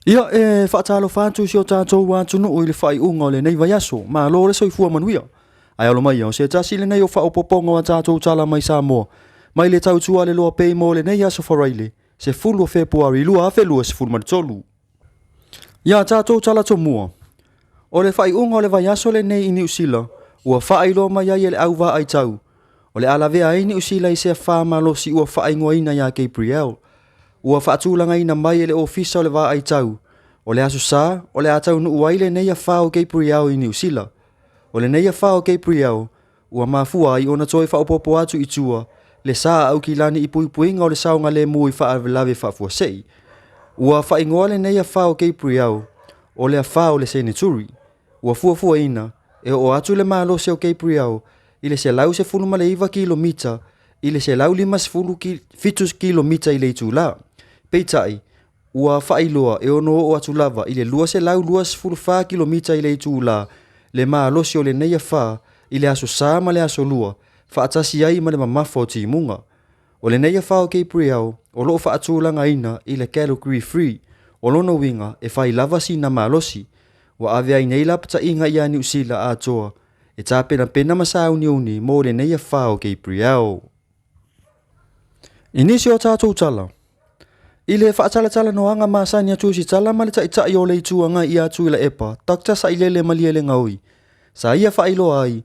Ia, e faatalofa atu i si o tatou atunuu i le faaiuga o lenei vaiaso. Malo le soifua manuia. Ae alo maia, o se tasi lenei o faaopoopoga o a tatou tala mai Samoa, mai le tautua a le Loa Pay mo lenei aso Faraile, 10 o Fepuari 2023. Ia tatou tala tomua. O le faaiuga o le vaiaso lenei i Niu Sila, ua faailoa mai ai e le au vaai tau, o le a lavea ai Niu Sila i se afa malosi ua faaigoaina ia Gabrielle. Ua faatulagaina mai e le Ofisa o le Vaai Tau, o le Aso Sa o le a taunuu ai lenei afa o Gabrielle i Niu Sila. O lenei afa o Gabrielle, ua mafua ai ona toe faaopoopo atu i tua le sa a Aukilani i puipuiga o le saogalemu i faalavelave faafuasei. Ua faaigoa lenei afa o Gabrielle o le afa o le seneturi. Ua fuafuaina e oo atu le malosi o Gabrielle i le 119 kilomita i le 157 kilomita i le itula. Peitai, ua faailoa e ono oo atu lava i le 224 kilomita i le itula le malosi o lenei afa i le Aso Sa ma le Aso Lua, faatasi ai ma le mamafa o timuga. O lenei afa o Gabrielle o lo o faatulagaina i le Category 3, o lona uiga e fai lava sina malosi. Ua ave ai nei lapataiga ia Niu Sila atoa e tapenapena ma sauniuni mo lenei afa o Gabrielle. I nisi o tatou tala, i le faatalatalanoaga masani a Tusitala ma le Taitai o le Itu Agai ia Tuilaepa, Doctor Sailele Malielegaoi, sa ia faailoa ai,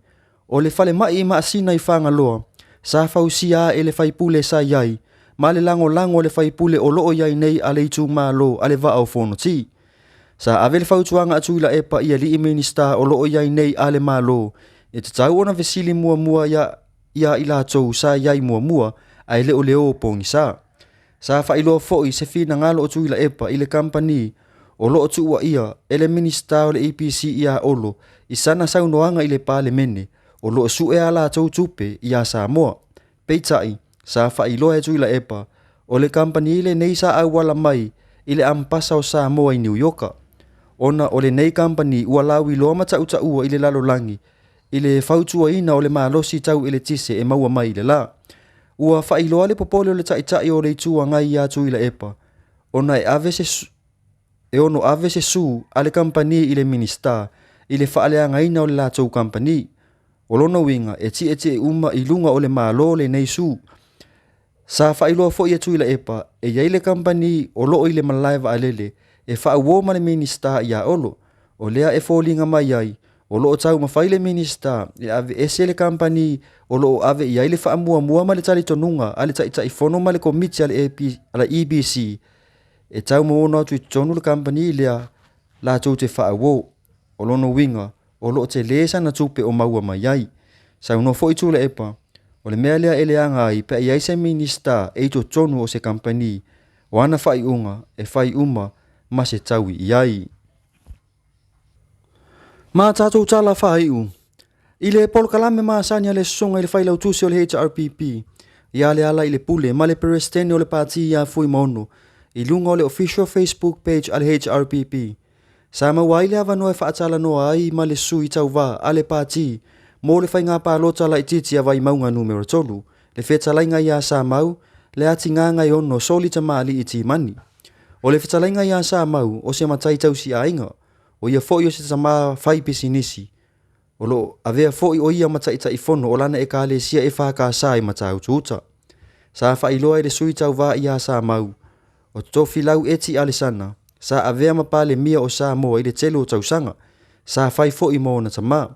o le falemai i Maasina i Fagaloa, sa fausia ae le faipule sa i ai, ma le lagolago a le faipule o lo o i ai nei a le itumalo a le Vaa o Fonoti. Sa ave le fautuaga a Tuilaepa i alii Minisita o lo o i ai nei a le Malo, e tatau ona fesili muamua ia i latou sa i ai muamua ae le o le o pogisa. Sa faailoa foi se finagalo o Tuilaepa i le kamupani o lo o tuuaia e le Minisita o le EPC ia Olo i sana saunoaga i le Palemene o lo o sue a latou tupe ia Samoa. Peitai, sa faailoa e Tuilaepa o le kamupani lenei sa auala mai i le Amepasa o Samoa i Niu Ioka. Ona o lenei kamupani ua lauiloa ma tautaua i le lalolagi i le fautuaina o le malosi tau eletise e maua mai i le la. Ua faailoa le popole o le Taitai o le Itu Agai ia Tuilaepa ona e ave se e ono ave se su a le kamupani i le Minisita i le faaleagaina o le latou kamupani. O lona uiga e tietie uma i luga o le Malo lenei su. Sa faailoa foi e Tuilaepa e i ai le kamupani o lo o i le malae vaalele e faauo ma le Minisita ia Olo. O lea e foliga mai ai o lo o taumafai le Minisita e aveese le kamupani o lo o ave i ai le faamuamua ma le talitonuga a le Taitaifono ma le Komiti a le EPC e taumaono atu i totonu le kamupani lea latou te faauo. O lona uiga, o lo o tele sana tupe o maua mai ai. Saunoa foi Tuilaepa, o le mea lea e leaga ai pe a i ai se Minisita e i totonu o se kamupani, o ana faaiuga e fai uma ma se taui i ai. Ma tatou tala faaiu. I le polokalame masani a le Susuga i le Failautusi o le HRPP, ia le ala i le pule ma le Peresetene o le Pati ia Fuimaono, i luga o le official Facebook page a le HRPP, sa maua ai le avanoa e faatalanoa ai ma le sui tauva a le Pati mo le faiga palota laitiiti a Vaimauga Numera 3, le fetalaiga ia Samau Leatigaagaiono Soli Tamalii Timani. O le fetalaiga ia Samau o se matai tausiaiga, o ia foi o se tama fai pisinisi. O lo o avea foi o ia ma Taitaifono o lana Ekalesia EFKS i Matautu-uta. Sa faailoa e le sui tauva ia Samau, o Tofilau Eti Alesana, sa avea ma Palemia o Samoa i le tele o tausaga, sa fai foi ma ona tama.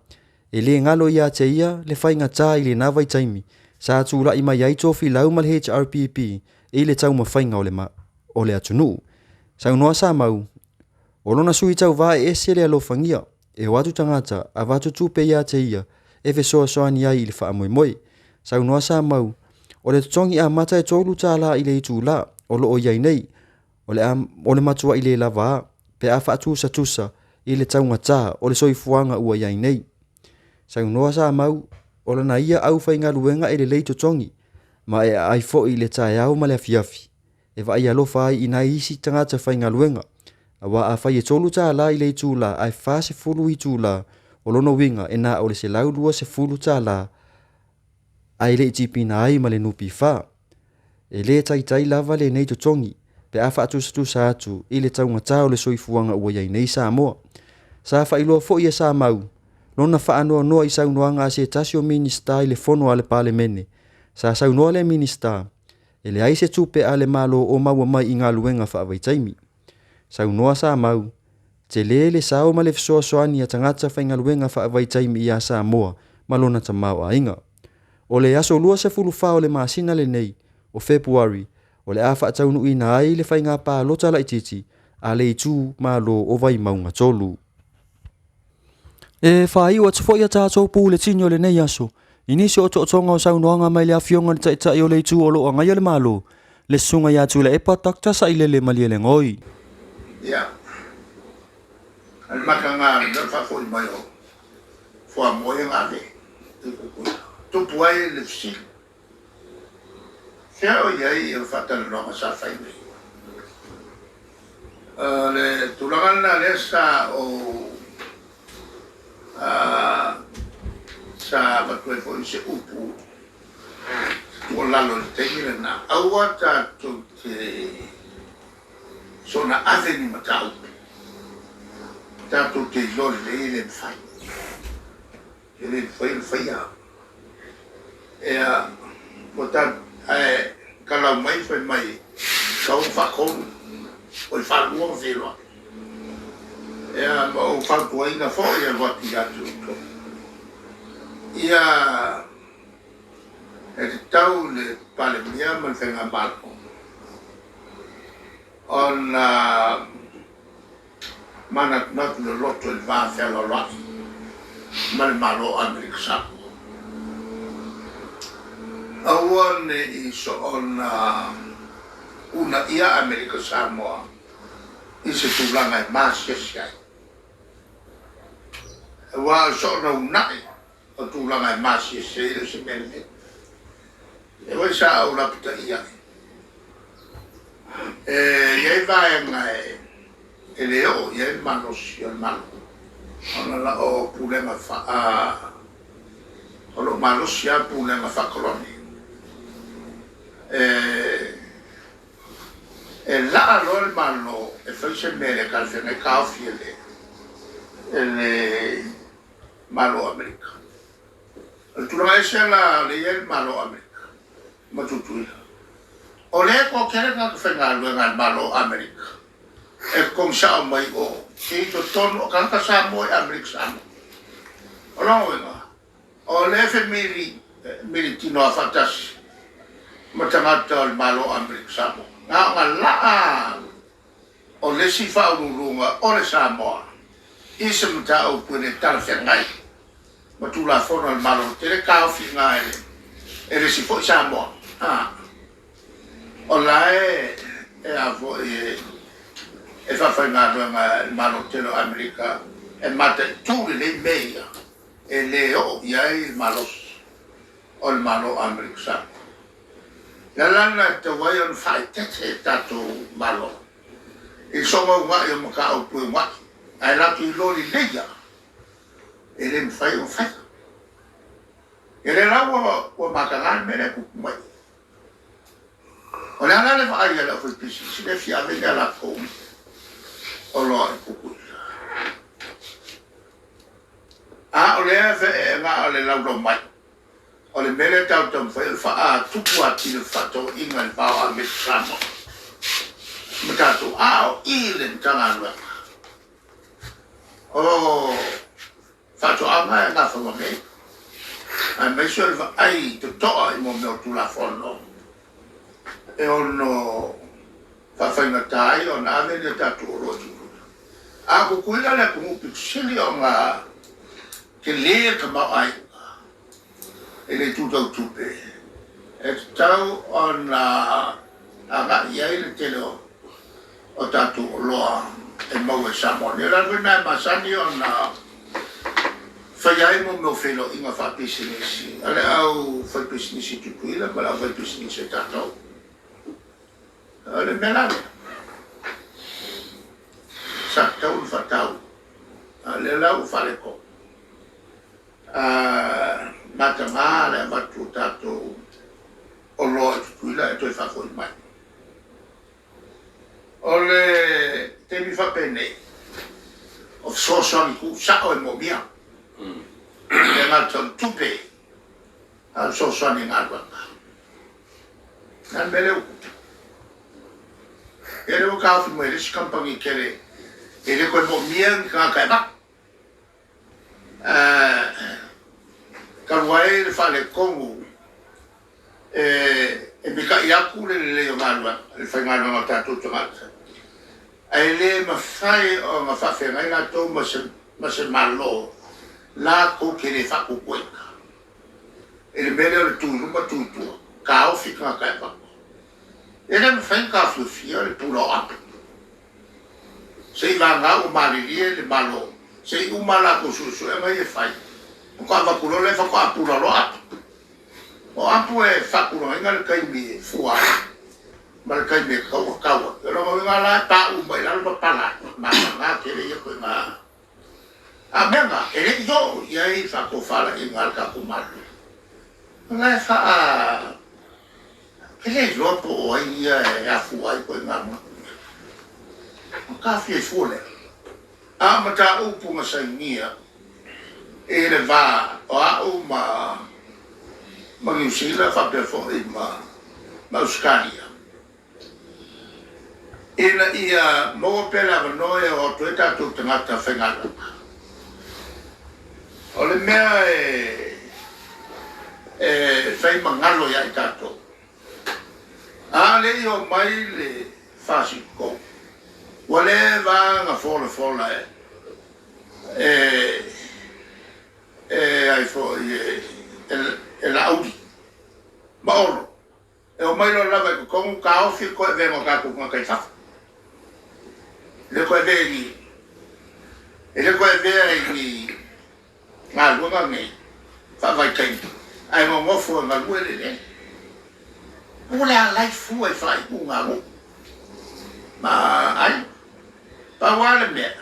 E le galo ia te ia le faigata i lena vaitaimi sa tulai mai ai Tofilau ma le HRPP i le taumafaiga o le, o le atunuu. Saunoa Samau, o lona sui tauva e ese le alofagia, e o atu tagata, avatu tupe ia te ia, e fesoasoani ai i le faamoemoe. Saunoa Samau, o le totogi amata e $3 i le itula o lo o i ai nei, o le, o le matuai le lava a, pe a faatusatusa i le taugata o le soifuaga ua i ai nei. Saunoa Samau, o lana ia aufaigaluega e lelei totogi, ma e aai foi i le taeao ma le afiafi, e vaai alofa ai i nai isi tagata faigaluega. Aua afai e $3 i le itula ae 40 itula, o lona uiga e na o le $120 ae le i tipina ai ma le NPF. E le taitai lava lenei totogi. pe a faatusatusa atu i le taugata o le soifuaga ua i ai nei Samoa. Sa faailoa foi e Samau lona faanoanoa i saunoaga a se tasi o Minisita i le fono a le Palemene. Sa saunoa le Minisita, e leai se tupe a le Malo o maua mai i galuega faavaitaimi. Saunoa Samau, tele le sao ma le fesoasoani a tagata faigaluega faavaitaimi ia Samoa ma lona tamaoaiga. O le aso 24 o le masina lenei o Fepuari o le a faataunuuina ai le faiga palota laitiiti a le Itu Malo o Vaimauga 3. E faaiu atu foi a tatou puletini o lenei aso i nisi o otootoga o saunoaga mai le afioga i le Taitai o le Itu o lo o agaia le Malo, le Susuga ia Tuilaepa Dr. Sailele Malielegaoi. Ia, o le mataga o le mea o le faafoi mai o fuamoia na ave i Tutuila. Tupu ai le fesili, fea o i ai le faatalanoaga sa fai nei? O le tulaga lena lea sa ou sa avatu ai foi se upu tuualalo i le taimi lena, aua tatou te soona ave ni mataupu tatou te iloa lelei e le mafai. E le mafai ona faia. Ea, ua ta, ae kalau mai fai mai, tau ona faatolu, oi faalua ona feiloai. Ea, ma ou fautuaina foi e alu atu ia te outou. Ia, e tatau i le Palemia ma le Faigamalo ona manatunatu loloto i le va fealoaloai ma le Malo o Amerika Samoa. Aua ne i soona uunaia Amerika Samoa i se tulaga e masiasi ai, aua o le soona uunai o tulaga e masiasi ai e le o se mea lelei. E oi sa ou lapataia ai. E i ai vaega e le oo i ai le malosi o le Malo, ona na o pulega faa, o lo o malosi lava pulega faakolone. E laa loa le Malo e fai se mea le talafeagai, taofi e le Malo o Amerika. O le tulaga ese la o lea e i ai le Malo o Amerika ma Tutuila. O lea e toatele tagata faigaluega a le Malo o Amerika e totogi sao mai o i totonu o tagata Samoa i Amerika Samoa. O lona uiga, o lea e femili militinoa faatasi ma tagata o le Malo o Amerika Samoa. Na ona laa o le isi faauluuluga o le Samoa i se mataupu e le talafeagai ma Tulafono a le Malo tele taofiga e le isi foi Samoa. O la e a foi e faafaigaluega e le Malo tele o Amerika e mataitu lelei mea ia e le oo i ai le malosi o le Malo o Amerika Samoa. Le ala lena e tatau ai ona faaeteete e tatou Malo i le soona uunai o mataupu e uunai, ae latou iloa lelei lava e le mafai ona faia. Ia lea la ua mataga le mea lea e tupu mai. O le a la le vaai a le aufaipisinisi lea e fia ave ni a latou oloa i Tutuila? A o lea feeeega o le laulau mai. O le mea lea tatou taumafai o le faatupu atili o fefaatauaiga i le va o Amerika Samoa ma tatou, a o i le Matagaluega o Faatoaga e gafaua nei, aemaise o le vaai totoa i mea o Tulafono e ono faafaigata ai ona ave ni a tatou oloa i Tutuila. A o Tutuila le atunuu pito sili ona tele le tamaoaiga i le itu tau tupe, e tatau ona agai i ai le tele o tatou oloa e maua i Samoa nei. O le ala foi lena e masani ona faia ai mea o feiloaiga faapisinisi a le au faipisinisi i Tutuila ma le au faipisinisi a tatou. O le mea la lea, sa tatau ona faataua, a o lea la ua faaletonu. Mataga le avatu o tatou oloa i Tutuila e toe faafoi mai. lenei, o fesoasoani tuusao e moomia. E le gata o le tupe, a o le fesoasoani i galuega. O le a le mea lea ua tupu? Ia lea ua taofi mai e le isi kamupani tele e le toe moomia ni tagata e avatu. Talu ai le faaletonu e mita'i atu le lelei o galuega, le faigaluega o tatou tagata, ae le mafai ona faafeagai latou ma se ma se Malo latou te le faatuatuaina i le mea lea o le tu i luma tu i tua, taofi tagata e avatu. E le mafai ona taofiofia le pula o apu. Se i vagana ua malilie le Malo, se i uma a latou suesuega ia e fai, faatoa avatu loa lea faatoa pula loa apu. O apu e faatulagaina le taimi e fua ai ma le taimi e tatau ona tau ai. O lona uiga la e pauu mai i lalo ma pala ai, mataga tele ia ituaiga a mea na e le i oo i ai faatofalaiga a le tatou Malo. O la e faa E le iloa po o ai ia e afua ai ituaiga mea. O ka fia fua lea. A o mataupu na sainia i le va o a'u ma ma Niu Sila faapea foi ma ma Ausetalia, ina ia maua pea le avanoa e o atu ai tatou tagata faigaluega. O le mea e e fai ma galo ia i tatou, a le i o mai le 43, ua leva ona folafola e e e ai foi e e Laauli ma Olo e omai loa lava i totonu taofi le toe avega o tatou tagata i fafo. E le toe avea i ni e le toe avea i ni galuega nei faavaitaimi ae nonofo e galue le eleele. Ua le alai fua i faaiuga a nuu ma aiga. Pau lava le mea,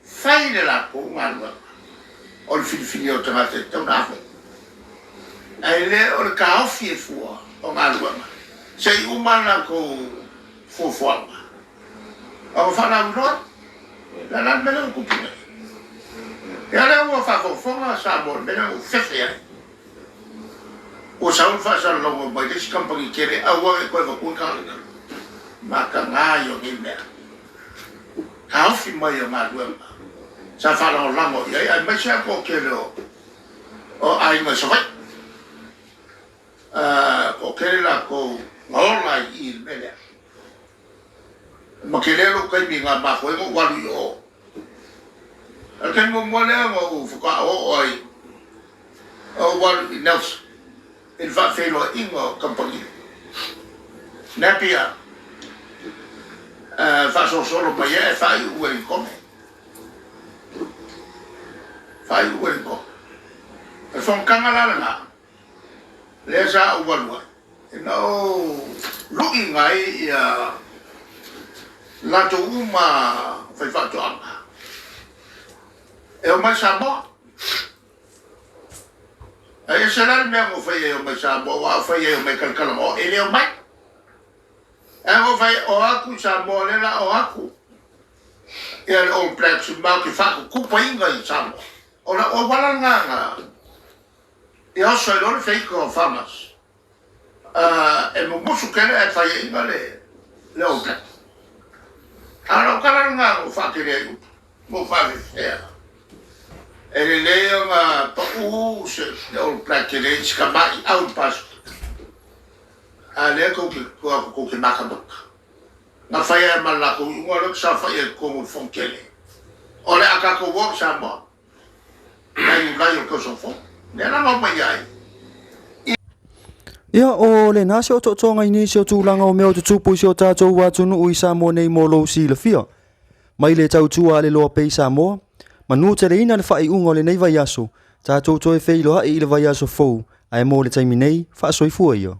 fai le latou galuega o le filifilia o tagata e tatau ona ave, ae le o le taofi e fua o galuega se i uma a latou fuafuaga ona faalauiloa lea. O le a le mea lea ua tupu nei? Ia lea ua faafogafoga Samoa i le mea lea na ou fefe ai. Ua sau le faasalalauga mai le isi kamupani tele aua ne i toe avatua ni tagata. Mataga ia o nei mea. Taofi mai o galuega sa faalagolago i ai aemaise lava toatele o aiga i Savaii. Toatele latou na ola ai i i le mea lea. Ma tele lou taimi i na mafua ai ona ou alu i o. O le taimi muamua lea na ou faatoa oo ai ou alu i Nelson i le faafeiloaiga o kamupani. Napier faasolosolo mai ai ae faaiu Ueligitone. Faaiu Ueligitone. O le fonotaga la lena lea sa ou alu ai, ina ou lu'iina ai ia latou uma faifaatoaga e omai Samoa. Ae ese la le mea na ou fai ai e omai Samoa, aua a ou fai ai e omai talatalanoa, e le omai. Ae na ou fai ai, o atu i Samoa, o lea o le a o atu ia le All Blacks matou te faakukupaina i Samoa. O lau auala lena na e oso ai loa le feika o Farmers e mumusu tele ae faiaina le All Blacks. A o lau tala lena na ou faatele ai upu ma ou faafefea. E lelei ona pau se le All Black e leai se tamaiau i le Pasefika. A lea tou te tua atu tou te matamata. Na fai ai ma le latou iuga lea ou te saofai ai i totonu o le Fono Tele. O le a tatou o i Samoa ia Iulai o le tausaga fou. Lea la na omai ai. Ia, o lena se otootoga i nisi o tulaga o mea o tutupu i si o tatou atunuu i Samoa nei mo lou silafia. Mai le tautua a le Loa Pei Samoa, manu teleina le faaiuga o lenei vaiaso, tatou toe feiloai i le vaiaso fou, ae mo le taimi nei, faasoifua ia.